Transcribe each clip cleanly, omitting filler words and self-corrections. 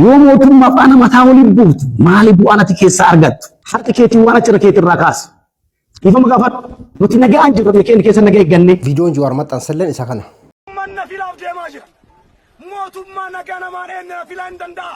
Yoo mootummaa faana mataa waliin buuftu maali bu'aan ati keessaa argattu? Harka keetiin waan achirra keetirraa kaasi. Dhiifama gaafadhu. Nuti nagaan jirra biyya keenya keessa nagaa eegganne. Viidiyoon Jawaar maxxanselleen isa kana. Manna filaaf deemaa jira. Mootummaa nagaa namaan eenyu na filaa hin danda'a.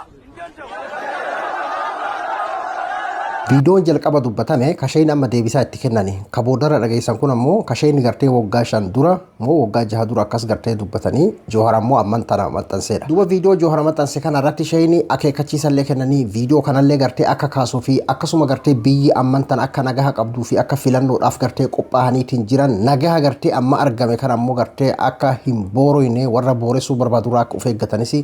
Viidiyoon jalqaba dubbatame kasheen amma deebisaa itti kennani. Ka boodarra dhageessan kun ammoo kasheen gartee waggaa 5 dura moo waggaa 6 dura akkas gartee dubbatanii Joohar ammoo amman tana maxxanseedha. Duuba viidiyoo Joohar maxxanse kana irratti sheeyni akeekkachiisallee kennanii viidiyoo kanallee gartee akka kaasuu fi akkasuma gartee biyyi amman tana akka nagaha qabduu fi akka filannoodhaaf gartee qophaa'aniitiin jiran nagaha gartee amma argame kana ammoo gartee akka hin booroyne warra booressuu barbaadurraa akka of eeggatanis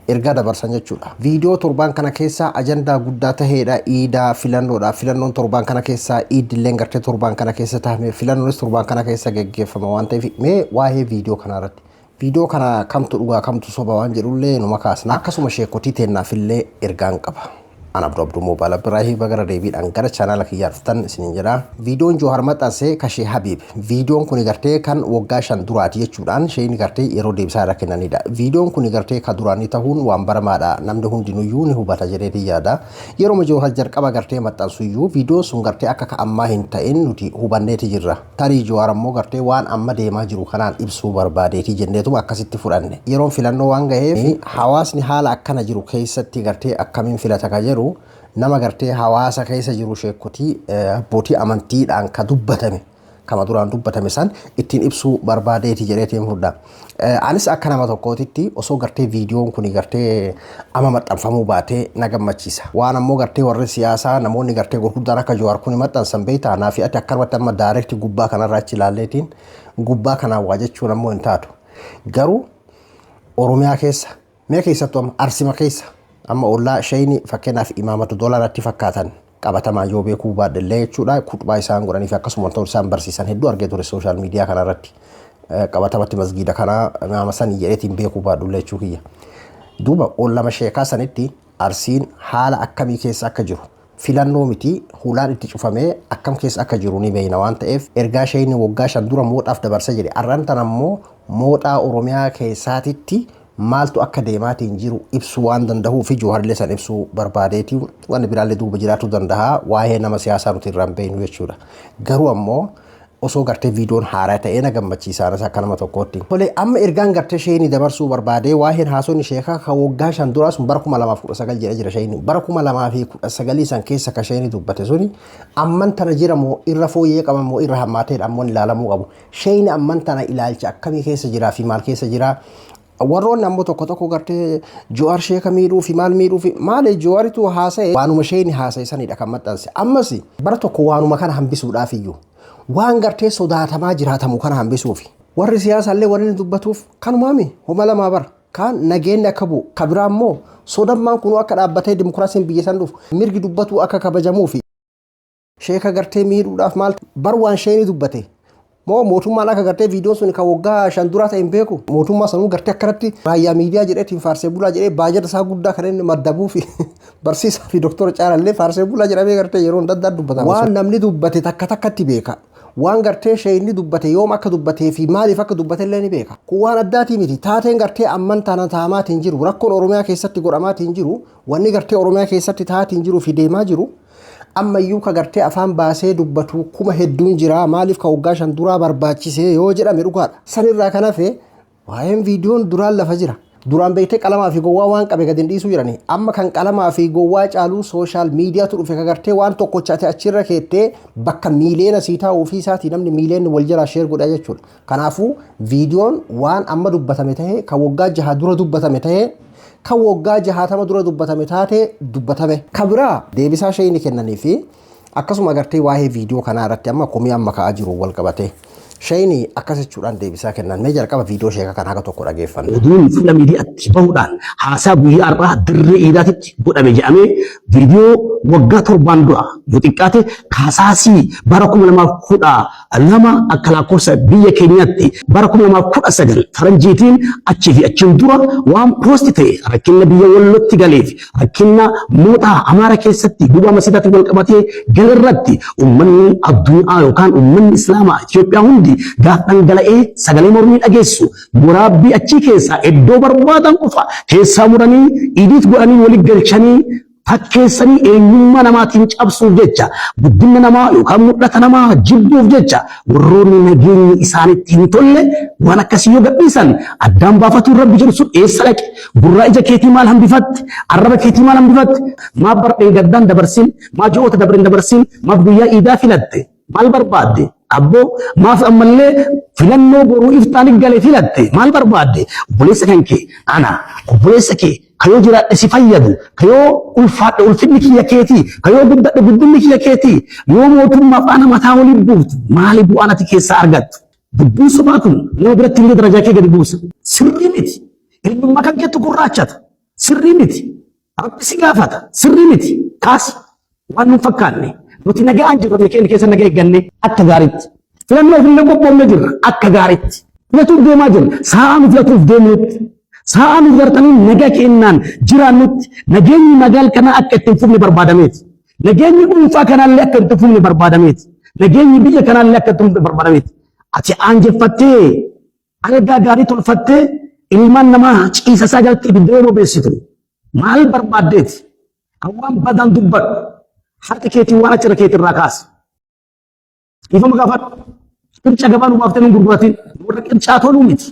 ergaa dabarsan jechuudha. Viidiyoo torbaan kana keessa ajandaa guddaa taheedha. Iidaa filannoodha. Filannoon torbaan kana keessa iidilleen gartee torbaan kana keessa tahame filannoonis torbaan kana keessa geggeeffama waan ta'eef mee waa'ee viidiyoo kanaa irratti. Viidiyoo kana kamtu dhugaa kamtu soba waan jedhullee numa kaasna. Akkasuma sheekotii teennaafillee ergaan qaba. An Abduu Abduu Moobaala Biraahi bagara deebiidhaan gara chaanaala kiyyaa dhuftan isiniin jedha. Viidiyoon Joohar maxxanse kashee Habiib. Viidiyoon kun gartee kan waggaa 5 duraati jechuudhaan sheen gartee yeroo deebisaa irra kennanidha. Viidiyoon kun gartee ka duraanii tahuun waan baramaadha. Namni hundinuyyuu ni hubata jedheetiin yaada. Yeroo Joohar jalqaba gartee maxxansuyyuu viidiyoon sun gartee akka ka ammaa hin ta'in nuti hubanneeti jirra. Tarii Joohar ammoo gartee waan amma deemaa jiru kanaan ibsuu barbaadeeti jenneetuma akkasitti fudhanne. Yeroon filannoo waan gaheef hawaasni haala akkana jiru keessatti gartee akkamiin filata ka jedhu nama gartee hawaasa keessa jiru sheekotii abbootii amantiidhaan ka dubbatame kama duraan dubbatame san ittiin ibsuu barbaadeeti jedheetiin fudha. Anis akka nama tokkootitti osoo gartee viidiyoon kun gartee amma maxxanfamuu baatee na gammachiisa. Waan ammoo gartee warri siyaasaa namoonni gartee gurguddaan akka Jawaar kun maxxansan beektaa naa fi ati akkanumatti amma daayirekti gubbaa kanarraa achi ilaalleetiin gubbaa kanaan waa jechuun ammoo hin taatu. Garuu Oromiyaa keessa mee keessattuu amma Arsima keessa amma ollaa sheeyni fakkeenyaaf imaamatu doolaratti fakkaatan qabatamaan yoo beekuu baadhellee jechuudha kutbaa isaan godhanii fi akkasuma wantoota isaan barsiisan hedduu argee ture sooshaal miidiyaa kanarratti qabatamatti masgiida kanaa imaama sanii jedheetiin beekuu baadhullee jechuu kiyya. Duuba ollama sheekaa sanitti Arsiin haala akkamii keessa akka jiru filannoo miti hulaan itti cufamee akkam keessa akka jiru ni beekna waan ta'eef ergaa sheeyni waggaa 5 dura mooxaaf dabarsa jedhe arran tan ammoo mooxaa Oromiyaa keessaatitti maaltu akka deemaatiin jiru ibsuu waan danda'uu fi Jooharillee san ibsuu barbaadeeti wanni biraallee duuba jiraachuu danda'a waa'ee nama siyaasaa nuti irraa hin beeknu jechuudha. Garuu ammoo osoo gartee viidiyoon haaraa ta'ee na gammachiisa anas akka nama tokkootti. Tole amma ergaan gartee sheeyni dabarsuu barbaadee waa'een haasonni sheekaa kan waggaa 5 duraa sun bara 2019 jedha jira sheeyni. Bara 2019 san keessa ka sheeyni dubbate suni amman tana jira moo irra fooyyee qaba moo irra hammaateedha ammoo ilaalamuu qabu. Sheeyni amman tana ilaalcha akkamii keessa jiraa fi maal keessa jiraa? Warroonni ammoo tokko tokko gartee Jawaar sheeka miidhuu fi maal miidhuu fi maali Jawaaritu haasa'e waanuma sheeyni haasa'e sanidha kan maxxanse. Ammas bara tokko waanuma kana hambisuudhaaf iyyuu waan gartee sodaatamaa jiraatamu kana hambisuufi. Warri siyaasaallee warri inni dubbatuuf kanumaami homa lamaa bara. Kaan nageenyi akka bu'u ka biraa immoo sodammaan kunuu akka dhaabbatee dimokiraasiin biyya san dhufu mirgi dubbatuu akka kabajamuufi. Sheeka gartee miidhuudhaaf maal bar waan sheeni dubbate moo mootummaan akka gartee viidiyoon sun kan waggaa 5 duraa ta'e hin beeku mootummaa sanuu gartee akkanatti raayyaa miidiyaa jedheetiin faarsee bulaa jedhee baajata isaa guddaa kan inni maddabuu fi barsiisaa fi doktora caalallee faarsee bulaa jedhamee gartee yeroo adda addaa dubbatama. Waan namni dubbate takka takkatti beeka. Waan gartee sheeyni dubbate yoom akka dubbatee fi maaliif akka dubbate illee ni beeka. Kun waan addaatii miti. Taateen gartee amman tana taamaatiin jiru rakkoon Oromiyaa keessatti godhamaatiin jiru wanni gartee Oromiyaa keessatti taatiin jiru fi deemaa jiru ammayyuu ka gartee afaan baasee dubbatu kuma hedduun jira maaliif ka waggaa 5 duraa barbaachisee yoo jedhame dhugaadha. Sanirraa kan hafe waa'een viidiyoon duraan lafa jira. Duraan beektee qalamaa fi gowwaa waan qabe gadi hin dhiisuu jirani. Amma kan qalamaa fi gowwaa caaluu sooshaal miidiyaatu dhufe ka gartee waan tokkocha ati achirra keettee bakka miiliyoona sii taa'uu fi isaatii namni miiliyoonni wal jalaa sheer godha jechuudha. Kanaafuu viidiyoon waan amma dubbatame ta'ee kan waggaa 6 dura dubbatame ta'ee kan waggaa 60 dura dubbatame taate dubbatame. Ka biraa deebisaa sheeyni kennanii fi akkasuma agartee waa'ee viidiyoo kanaa irratti amma komii amma ka'aa jiru wal qabate. Sheeyni akkas jechuudhaan deebisaa kennan. Mee jalqaba viidiyoo sheeka kana haga tokko dhageeffanna. Oduun fuula miidiyaatti bahuudhaan haasaa guyyaa har'aa dirree iidaatitti godhame jedhamee viidiyoo waggaa 7n dura yoo xiqqaate taasaasii bara 2012 akka lakkoofsa biyya keenyaatti bara 2019 faranjiitiin achii fi achiin dura waan poosti ta'e rakkinna biyya Wallootti galeef rakkinna mooxaa Amaara keessatti gubaa masiidaatti wal qabatee galerratti uummanni addunyaa yookaan uummanni Islaamaa Itoophiyaa hundi hundi gaaf dhangala'ee sagalee mormii dhageessu waraabbii achii keessaa iddoo barbaadan qofa keessaa muranii edit godhanii walitti galchanii fakkeessanii eenyummaa namaatiin cabsuuf jecha, guddina namaa yookaan mul'ata namaa jibbuuf jecha, warroonni nageenyi isaanitti hin tolle waan akkasii yoo gadhiisan addaan baafatuun Rabbi jedhu sun eessa dhaqe? Gurraa ija keetii maal hambifatte? Arraba keetii maal hambifatte? Maaf bardheen gaddaan dabarsin? Maa ji'oota dabreen dabarsin? Maaf guyyaa iidaa filatte? Maal barbaadde? Abboo, maaf ammallee filannoo boruu iftaan gale filatte? Maal barbaadde? Obboleessa kan kee ana, obboleessa kee kayoo jiraadhe si fayyadu, kayoo ulfaadhe ulfinni kiyya keetii, kayoo guddadhe guddinni kiyya keetii, yoo mootummaa faana mataa waliin buuftu maali bu'aan ati keessaa argattu? Dubbiin sobaa kun nama biratti illee darajaa kee gadi buusa. Sirrii miti. Eenyummaa kan keetu gurraachata. Sirrii miti. Rabbi si gaafata. Sirrii miti. Kaasi. Waan nun fakkaanne. Nuti nagaan jirra, biyya keenya keessa nagaa eegganne akka gaariitti. Filannoof illee qophoofne jirra akka gaariitti. Filatuuf deemaa jirra. Sa'a nu filatuuf deemnutti. Sa'a nu gartanii nagaa kennaan jiraannutti nageenyi magaal kanaa akka itti hin fufne barbaadameeti. Nageenyi dhuunfaa kanaallee akka itti hin fufne barbaadameeti. Nageenyi biyya kanaallee akka itti hin fufne barbaadameeti. Ati aanjeffattee algaa gaarii tolfattee ilmaan namaa ciisa isaa jalatti ibidda yoo bobeessitu maal barbaaddeeti? Kan waan badaan dubbadhu harka keetiin waan achirra keetirraa kaasi. Dhiifama gaafadhu. Qirca gabaa nu baaftee nu gurguratin. Warra qircaa toluu miti.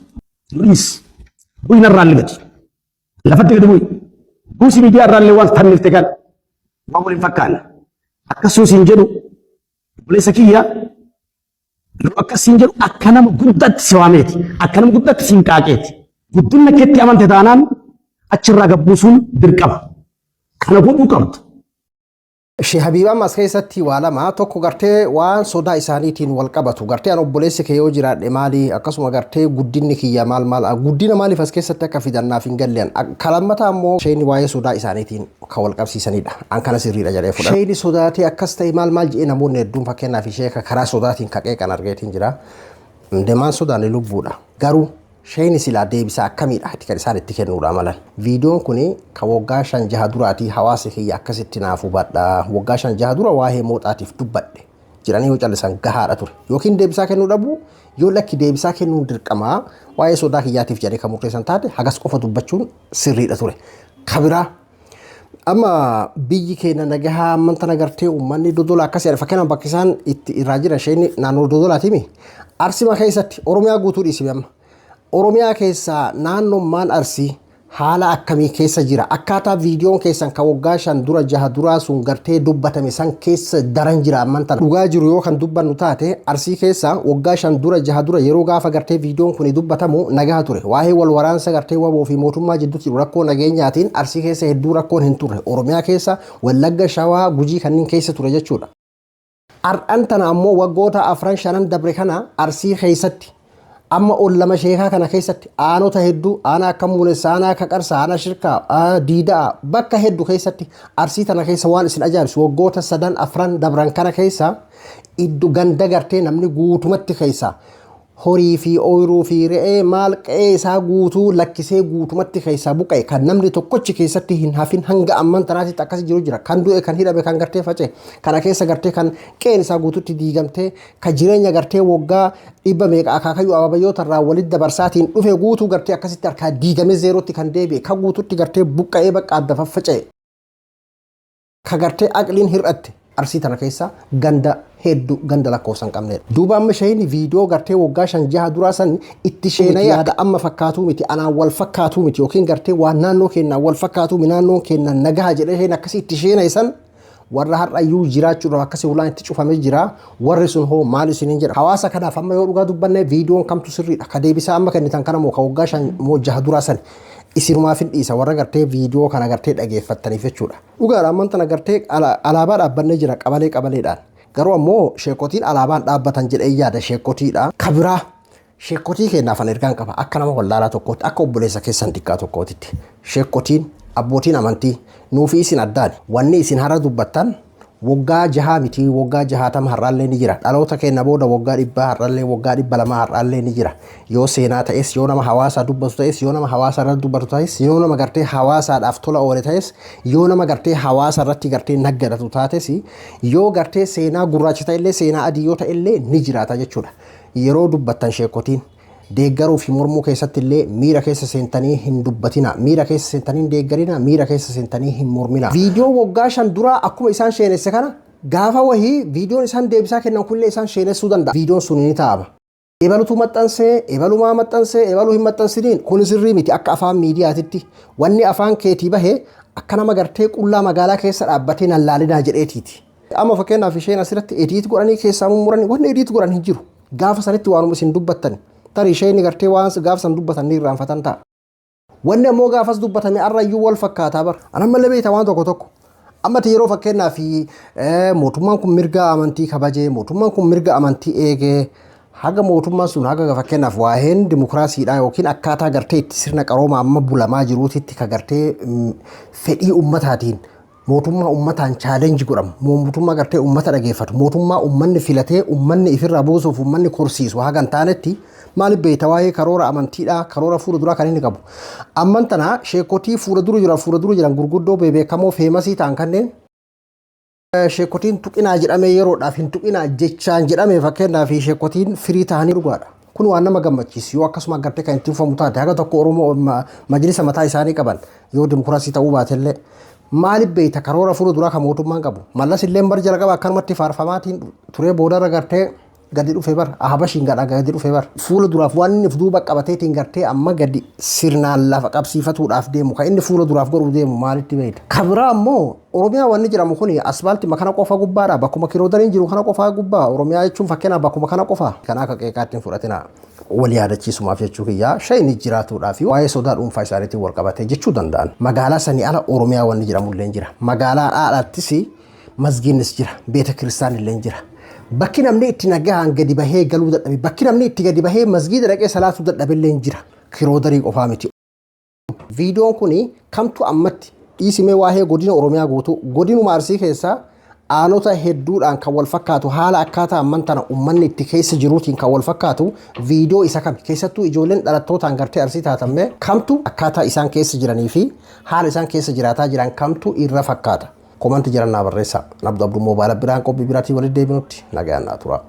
Nu dhiisi. Bu'i narraa illee gadi. Lafatti gadi bu'i. Buusi miidiyaa irraa illee waan fannifte kana. Waan waliin fakkaanne. Akkasumas hin jedhu, obboleessa kiyya, yeroo akkasiin jedhu akka nama guddaatti si waameeti. Akka nama guddaatti si hin qaaqeeti. Guddina keetti amante taanaan achirraa gabbuusuun dirqama. Kana godhuu qabdu. Shee Habiib, amma as keessatti waa lama. Tokko, gartee waan sodaa isaaniitiin wal qabatu, gartee an obboleessi kee yoo jiraadhe maali, akkasuma gartee guddinni kiyya maal maal, guddina maaliif as keessatti akka fidannaaf hin galleen. Kalammataa ammoo sheeni waa'ee sodaa isaaniitiin kan wal qabsiisanidha. An kana sirriidha jedhee fudhadha. Sheeni sodaatee akkas ta'e maal maal jedhee namoonni hedduun, fakkeenyaaf ishee karaa sodaatiin kaqee kan argeetiin jira. Demaan sodaani lubbuudha. Garuu sheeni silaa deebisaa akkamiidha itti kan isaan itti kennuudha malan? Viidiyoon kun kan waggaa 5-6 duraatii, hawaasa kiyya akkasitti naaf hubadha. Waggaa 5-6 dura waa'ee mooxaatiif dubbadhe jedhanii yoo callisan gahaadha ture. Yookiin deebisaa kennuu dhabu, yoo lakki deebisaa kennuun dirqamaa waa'ee sodaa kiyyaatiif jedhee kan murteessan taate, hagas qofa dubbachuun sirriidha ture. Kabiraa, amma biyyi keenya nagahaa ammanta nagartee uummanni Dodola akkas jedha. Fakkeenyaaf bakka isaan itti irraa jiran isheen naannoo Dodolaatiimi. Arsima keessatti, Oromiyaa guutuu dhiisime, amma Oromiyaa keessaa naannummaan Arsii haala akkamii keessa jira? Akkaataa viidiyoon keessan kan waggaa 5 dura, 6 duraa sun gartee dubbatame san keessa daran jira amman tana? Dhugaa jiru yoo kan dubbannu taate, Arsii keessa waggaa 5 dura, 6 dura, yeroo gaafa gartee viidiyoon kun dubbatamu nagaa ture. Waa'ee wal waraansa gartee WBO fi mootummaa jidduutti jiru, rakkoo nageenyaatiin Arsii keessa hedduu rakkoon hin turre. Oromiyaa keessa Wallagga, Shawaa, Gujii kanneen keessa ture jechuudha. Har'an tana ammoo waggoota afran shanan dabre kana Arsii keessatti, amma ol lama sheekaa kana keessatti, aanota hedduu, aanaa akka Muunessa, aanaa akka Qarsaa, aanaa Shirkaa, Diida'a, bakka hedduu keessatti, Arsii tana keessa waan isin ajaa'ibsu, waggoota sadan afran dabran kana keessa iddu ganda gartee namni guutumatti keessa horii fi ooyiruu fi re'ee maal qe'ee isaa guutuu lakkisee guutumatti keessaa buqqa'e, kan namni tokkochi keessatti hin hafin, hanga amman tanaatitti akkas jiru jira. Kan du'e, kan hidhame, kan gartee faca'e kana keessa, gartee kan qe'een isaa guututti diigamtee, kan jireenya gartee waggaa dhibba meeqa akaakayyuu ababayyoota irraa walitti dabarsaatiin dhufe guutuu gartee akkasitti harkaa diigame zeerootti kan deebi'e, kan guututti gartee buqqa'ee bakka adda faffaca'e, ka gartee aqliin hir'atte, Arsii tana keessa ganda hedduu, ganda lakkoofsa hin qabnedha. Duuba amma isheen viidiyoo gartee waggaa 5-6 duraa san itti sheenayee yaada amma fakkaatuu miti, anaan wal fakkaatuu miti, yookiin gartee waan naannoo keenyaan wal fakkaatuu miti, naannoon keenya nagaha jedhee isheen akkasii itti sheenaye san, warra har'ayyuu jiraachuudhaaf akkasii ulaan itti cufamee jira. Warri sun hoo maal isiniin jedha? Hawaasa kanaaf amma yoo dhugaa dubbanne, viidiyoon kamtu sirriidha? Ka deebisaa amma kennitan kana moo ka waggaa 5 moo 6 duraa san? Isinumaaf hin dhiisa, warra gartee viidiyoo kana gartee dhageeffattaniif jechuudha. Dhugaadha, amman tana gartee alaabaa dhaabbannee jira qabalee qabaleedhaan. Garuu ammoo sheekotiin alaabaan dhaabbatan jedhee yaada sheekotiidha. Kabiraa, sheekotii keenyaaf an ergaan qaba akka nama wallaalaa tokkootti, akka obboleessa keessan xiqqaa tokkootitti. Sheekotiin, abbootiin amantii, nuufi isin addaani. Wanni isin har'a dubbattan waggaa 6 miti, waggaa 60 har'aallee ni jira. Dhaloota keenya booda waggaa 100 har'aallee, waggaa 200 har'aallee ni jira. Yoo seenaa ta'es, yoo nama hawaasaa dubbatu ta'es, yoo nama hawaasa irratti dubbatu ta'es, yoo nama gartee hawaasaadhaaf tola oole ta'es, yoo nama gartee hawaasa irratti gartee naggadatu taates, yoo gartee seenaa gurraacha ta'ellee, seenaa adii yoo ta'ellee ni jiraata jechuudha. Yeroo dubbattan sheekotiin deeggaruu fi mormuu keessatti illee miira keessa seentanii hin dubbatina. Miira keessa seentanii hin deeggarina. Miira keessa seentanii hin mormina. Viidiyoo waggaa 5 duraa akkuma isaan sheenesse kana gaafa wahii viidiyoon isaan deebisaa kennan kunillee isaan sheenessuu danda'a. Viidiyoon sun ni taa'ama. Ebalutu maxxansee, ebalumaa maxxansee, ebaluu hin maxxansiniin kun sirrii miti. Akka afaan miidiyaatitti wanni afaan keetii bahee akka nama gartee qullaa magaalaa keessa dhaabbatee nan laalinaa jedheetiiti. Amma fakkeenyaaf isheen asirratti edit godhanii keessaa mummuranii, wanni edit godhan hin jiru. Gaafa sanitti waanuma isin dubbattan, tarii isheen gartee waan gaafa san dubbatan ni irraanfatan ta'a. Wanni ammoo gaafas dubbatame arrayyuu wal fakkaataa bara. Anammallee beekta waan tokko tokko. Ammati yeroo fakkeenyaaf mootummaan kun mirga amantii kabajee, mootummaan kun mirga amantii eegee, haga mootummaan sun haga fakkeenyaaf waa'een dimokiraasiidhaa yookiin akkaataa gartee itti sirna qarooma amma bulamaa jiruutitti ka gartee fedhii ummataatiin mootummaa ummataan challenge godhamu, mootummaa gartee ummata dhageeffatu, mootummaa ummanni filatee ummanni ifirraa buusuuf ummanni korsiisu haga hin taanetti, maaliif beekta, waa'ee karoora amantiidhaa, karoora fuula duraa kan inni qabu. Amman tana sheekotii fuula dura jiran gurguddoo beekamoo famous ta'an kanneen sheekotiin tuqinaa jedhamee, yeroodhaaf hin tuqinaa jechaan jedhamee, fakkeenyaaf sheekotiin firii ta'anii dhugaadha. Kun waan nama gammachiisu yoo akkasuma gartee kan itti ufamu taate, haga tokko Oromoo majlisa mataa isaanii qaban yoo dimokiraasii ta'uu baatellee. Maaliif beekta, karoora fuula duraa kan mootummaan qabu. Mallas illee bar jalqaba akkanumatti faarfamaatiin turee, boodarra gartee gadi dhufe bar, Habashiin gadha gadi dhufe bar. Fuula duraaf waan inni duuba qabateetiin gartee amma gadi sirnaan lafa qabsiifatuudhaaf deemu, kan inni fuula duraaf godhuu deemu maalitti beekta. Kabiraa ammoo Oromiyaa wanni jedhamu kuni asfaaltii kana qofa gubbaadha, bakkuma kiroodariin jiru kana qofa gubbaa. Oromiyaa jechuun fakkeenyaaf bakkuma kana qofa. Kan akka qeeqaatti hin fudhatina, wal yaadachiisumaaf jechuu kiyyaa. Shayni jiraatuudhaa fi waa'ee sodaa dhuunfaa isaaniitiin wal qabatee jechuu danda'an. Magaalaa sanii ala Oromiyaa wanni jedhamu illee jira. Magaalaa haadhaattis masgiinnis jira. Beeta kiristaan illee jira. Bakki namni itti nagaan gadi bahee galuu dadhabe, bakki namni itti gadi bahee masgiida dhaqee salaatuu dadhabe illee jira. Kiroodarii qofaa miti. Viidiyoon kun kamtu ammatti dhiisimee, waa'ee godina Oromiyaa guutuu, godinuma Arsii keessaa aanota hedduudhaan kan wal fakkaatu, haala akkaataa amman tana uummanni itti keessa jiruutiin kan wal fakkaatu viidiyoo isa kami? Keessattuu ijoolleen dhalattootaan gartee Arsii taatammee, kamtu akkaataa isaan keessa jiranii fi haala isaan keessa jiraataa jiran kamtu irra fakkaata? Comment jiran naa barreessaa. Nabdu Abduu moobaayila biraan qophii biraatii walitti deebinutti nagaan naa tura.